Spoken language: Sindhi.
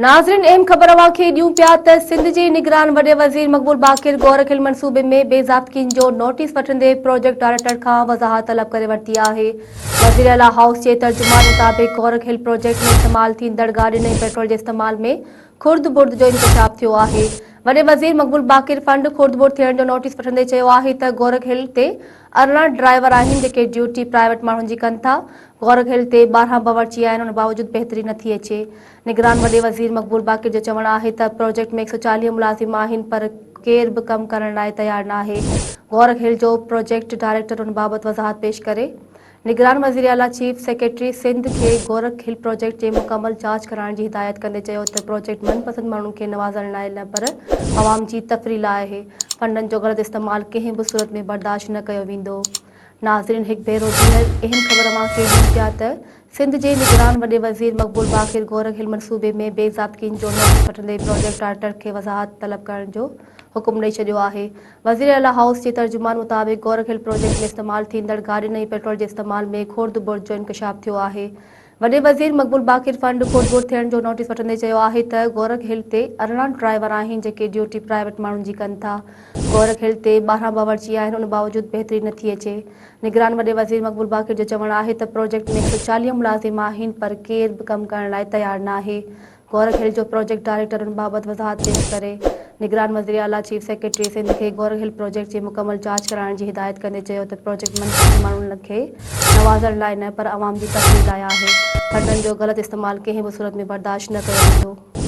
ناظرين اهم خبر اوهان کي ڏيون پيا ته سنڌ جي نگران وڏي وزير مقبول باقر گورک هل منصوبي ۾ بي ضابطگين جو نوٽيس وٺندي پروجيڪٽ ڊائريڪٽر کان وضاحت طلب ڪري ورتي آهي. وزيراعليٰ هائوس جي ترجمان مطابق گورک هل پروجيڪٽ ۾ استعمال ٿيندڙ گاڏين ۽ پيٽرول جي استعمال ۾ خرد برد جو انڪشاف ٿيو آهي. وڏي وزير مقبول باقر فنڊ خرد برد ٿيڻ جو نوٽيس وٺندي چيو آهي ته گورک هل تي 18 ڊرائيور آهن جيڪي ڊيوٽي پرائيويٽ ماڻهن جي ڪن ٿا، گورک هل تي 12 باورچي آهن ان باوجود بهتري نٿي اچي. نگران وڏي وزير مقبول باقر جو چوڻ آهي ته پروجيڪٽ ۾ 140 ملازم آهن پر ڪير به ڪم ڪرڻ لاء تيار ناهي، گورک هل جو پروجيڪٽ ڊائريڪٽر ان بابت وضاحت پيش ڪري. نگران وزيراعليٰ چيف سيڪريٽري سنڌ کي گورک هل پروجيڪٽ جي مڪمل جاچ ڪرائڻ جي هدايت ڪندي چيو ته پروجيڪٽ من پسند ماڻهن کي نوازڻ لاء نه پر عوام جي تفريح لاء آهي، فنڊن جو غلط استعمال ڪنهن به صورت ۾ برداشت نه ڪيو ويندو. ناظرين هڪ ڀيرو ٻيهر اهم خبر اوهان کي ڏيون پيا ته سنڌ جي نگران وڏي وزير مقبول باقر گورک هل منصوبي ۾ بي ضابطگين جو نوٽيس وٺندي پروجيڪٽ ڊائريڪٽر کي وضاحت طلب ڪرڻ جو حڪم ڏئي ڇڏيو آهي. وزيراعليٰ هائوس جي ترجمان مطابق گورک هل پروجيڪٽ ۾ استعمال ٿيندڙ گاڏين ۽ پيٽرول جي استعمال ۾ خورد برد جو انڪشاف ٿيو آهي. وڏي وزير مقبول باقر فنڊ خورد برد ٿيڻ جو نوٽيس وٺندي چيو آهي ته گورک هل تي 18 ڊرائيور آهن جيڪي ڊيوٽي پرائيويٽ ماڻهن جي ڪن ٿا. گورک هل تي 12 باورچي آهن ان باوجود بهتري نٿي اچي. نگران وڏي وزير مقبول باقر جو چوڻ آهي ته پروجيڪٽ ۾ 140 ملازم آهن پر ڪير به ڪم ڪرڻ لاء تيار ناهي. گورک هل جو پروجيڪٽ ڊائريڪٽر ان بابت وضاحت پيش ڪري. نگران وزيراعليٰ چيف سيڪريٽري سنڌ کي گورک هل پروجيڪٽ جي مڪمل جاچ ڪرائڻ جي هدايت ڪندي چيو ته پروجيڪٽ من پسند ماڻهن کي نوازڻ لاء نه پر عوام جي تفريح لاء آهي، فنڊن جو غلط استعمال ڪنهن به صورت ۾ برداشت نه ڪيو ويندو.